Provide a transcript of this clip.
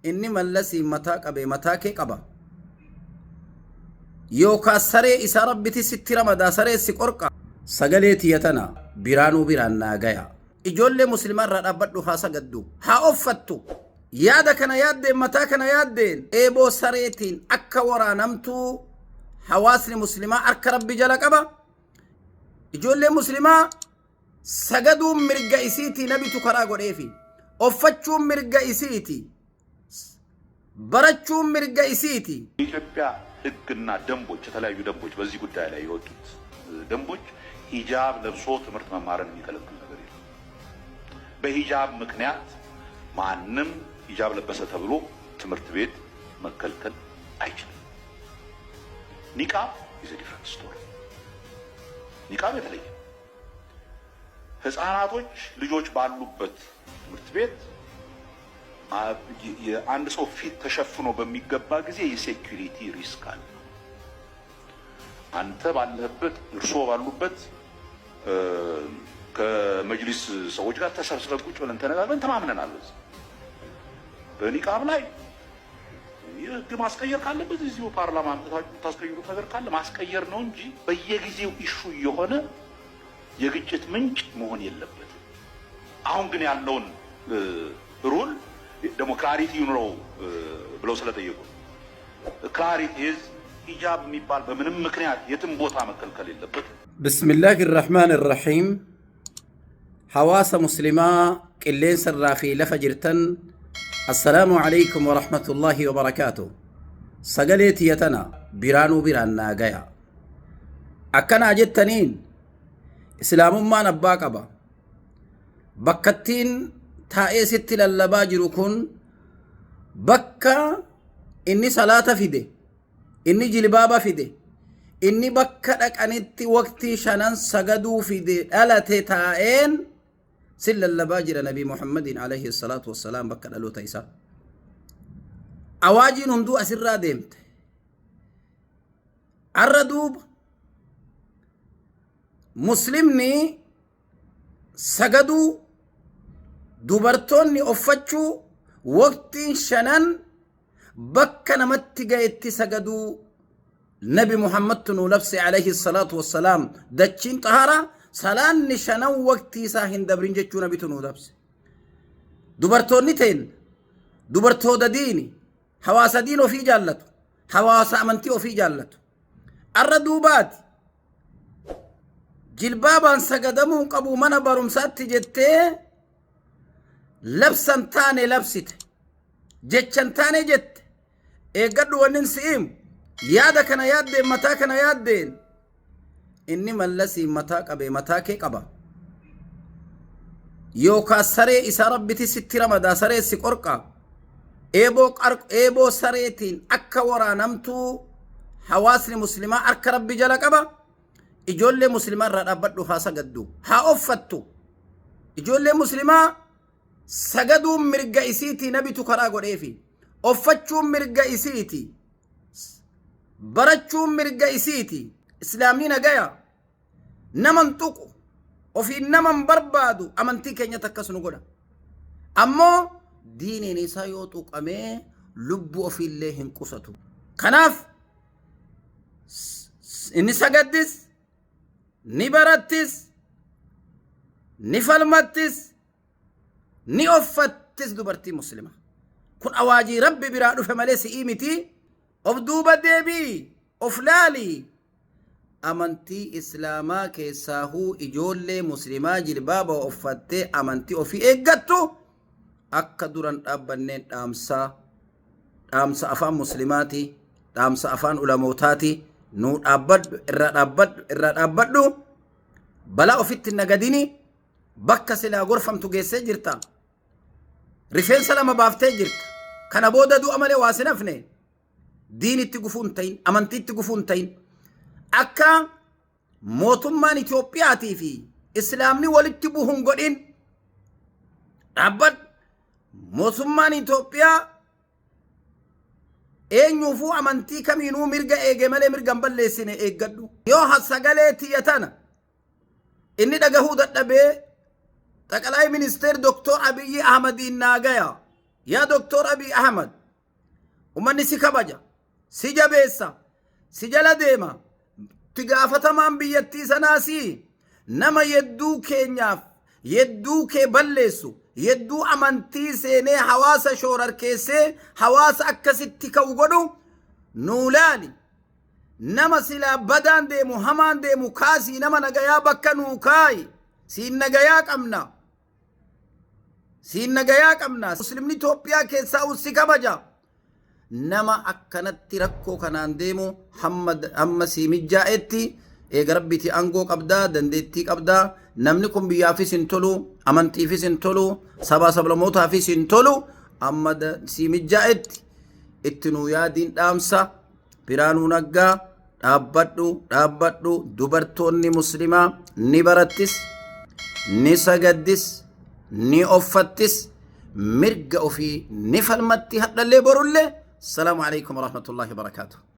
Inni Mallasiin mataa qabee mataa kee qaba. Yookaa saree isaa Rabbiti sitti ramadaa saree si qorqa. Sagalee tiya tana biraanuu biraan naa gaya. Ijoollee muslimaa irraa dhaabbadhu haa sagaddu. Haa offattu. Yaada kana yaaddeen mataa kana yaaddeen eeboo sareetiin akka waraanamtuu hawaasni muslimaa harka Rabbi jala qaba. Ijoollee muslimaa sagaduun mirga isiiti nabitu karaa godheefi. Offachuun mirga isiiti. Barachuun mirga isiiti. የኢትዮጵያ ሕግና ደንቦች የተለያዩ ደንቦች በዚህ ጉዳይ ላይ የወጡት ደንቦች ሂጃብ ለብሶ ትምህርት መማርን የሚከለክል ነገር የለም። በሂጃብ ምክንያት ማንም ሂጃብ ለበሰ ተብሎ ትምህርት ቤት መከልከል አይችልም። ኒቃብ is a different story። ኒቃብ የተለየ ህፃናቶች ልጆች ባሉበት ትምህርት ቤት የአንድ ሰው ፊት ተሸፍኖ በሚገባ ጊዜ የ security risk አለ። አንተ ባለህበት እርስዎ ባሉበት ከመጅሊስ ሰዎች ጋር ተሰብስበን ቁጭ ብለን ተነጋግረን ተማምነናል። በዚህ በኒቃብ ላይ የህግ ማስቀየር ካለበት እዚሁ ፓርላማ አምጥታችሁ የምታስቀይሩት ነገር ካለ ማስቀየር ነው እንጂ በየጊዜው issue እየሆነ የግጭት ምንጭ መሆን የለበትም። አሁን ግን ያለውን rule ደግሞ clarity ይኑረው ብለው ስለጠየቁ clarity is ሂጃብ የሚባል በምንም ምክንያት የትም ቦታ መከልከል የለበትም። بسم الله الرحمن الرحيم. Hawaasa muslimaa qilleensa irraa fi lafa jirtan, السلام عليكم ورحمة الله وبركاته. Sagalee tiyya tana biraanuu biraan naa gaya. Akkanaa jettaniin islaamummaan abbaa qaba. Bakkattiin taa'ee sitti lallabaa jiru kun bakka inni salaata fide, inni jilbaaba fide, inni bakka dhaqanitti waqtii shanan sagaduu fide dhalate taa'een sin lallabaa jira. Nabii Muhammadiin عليه الصلاة والسلام bakka dhaloota isaa. Awaajiin hunduu asirraa deemte. Arra duuba muslimni sagaduu, dubartoonni uffachuu, waqtiin shanan bakka namatti ga'etti sagaduu Nabi Muhammadtu nuu labse عليه الصلاة والسلام. Dachiin xahaara salaanni shanan waqtii isaa hin dabrin jechuu nabitu nuu labse. Dubartoonni teen dubartoota diini, hawaasa diin ofii jaallatu, hawaasa amantii ofii jaallatu. Arra duubaati jilbaabaan sagadamuu qabu mana barumsaatti jettee labsan taane labsite, jechan taane jette. Eeggadhu, wannin si'imu yaada kana yaaddeen mataa kana yaaddeen inni Mallasiin mataa qabe mataa kee qaba. Yookaa saree isaa Rabbiti sitti ramadaa saree si qorqa. Eeboo sareetiin akka waraanamtuu hawaasni muslimaa harka Rabbi jala qaba. Ijoollee muslimaa irraa dhaabbadhu haa sagaddu, haa offattu. Ijoollee muslimaa sagaduun mirga isiiti nabitu karaa godheefi. Offachuun mirga isiiti. Barachuun mirga isiiti. Islaamni nagaya naman tuqu, ofiin naman barbaadu, amantii keenyatti akkas nu godha. Ammoo diiniin isaa yoo tuqamee lubbuu ofiillee hin qusatu. Kanaaf inni sagaddis, ni barattis, ni falmattis, ni offattis dubartii muslima. Kun awaajii Rabbi biraa dhufe malee si'ii miti. Of duuba deebii, of laalii. Amantii islaamaa keessaahuu ijoollee muslimaa jilbaaba uffattee amantii ofii eeggattu akka duran dhaabbanneen dhaamsaa, dhaamsa afaan muslimaati, dhaamsa afaan ulamootaati. Nuu dhaabbadhu, irraa dhaabbadhu, irraa dhaabbadhu. Balaa ofitti hin nagadini. Bakka silaa gorfamtu geessee jirta. Rifeensa lama baaftee jirta. Kana booda du'a malee waa sin hafne. Diinitti gufuu hin ta'in, amantiitti gufuu hin ta'in. Akka mootummaan Itoophiyaatii fi islaamni walitti bu'u hin godhin, dhaabbadhu. Mootummaan Itoophiyaa eenyuufuu amantii kamiinuu mirga eege malee mirga hin balleessine, eeggadhu. Yoo sagalee tiyya tana inni dhagahuu dadhabee, Xaqalaay Ministeer Doktor Abiyyi Ahmadiin naagaya. Yaa Doktor Abiy Ahmad, ummanni si kabaja, si jabeessa, si jala deema. Itti gaafatamaan biyyattii sanaa si nama yedduu keenyaaf yedduu kee balleessu, yedduu amantii seenee hawaasa shoorarkeessee hawaasa akkasitti ka'u godhu nuu laali. Nama silaa badaan deemu, hamaan deemu kaasii nama nagayaa bakka nuu kaayi. Siin nagayaa qabna. Siin nagayaa qabna. Muslimni Itoophiyaa keessaa si kabaja. Nama akkanatti rakkoo kanaan deemu hamma sii mijjaa'etti eega rabbiiti aangoo qabdaa, dandeettii qabdaa. Namni kun biyyaafis hin tolu, amantiifis hin tolu, sabaa sablamootaafis hin tolu. Amma sii mijjaa'etti itti nuu yaadiin dhaamsa. Biraanuu Naggaa, dhaabbadhu, dhaabbadhu. Dubartoonni muslimaa ni barattis, ni sagaddis, ni offattis, mirga ofii ni falmatti, hadhallee borullee. Salaamu alaikum warahmatullahi wabarakaatuh.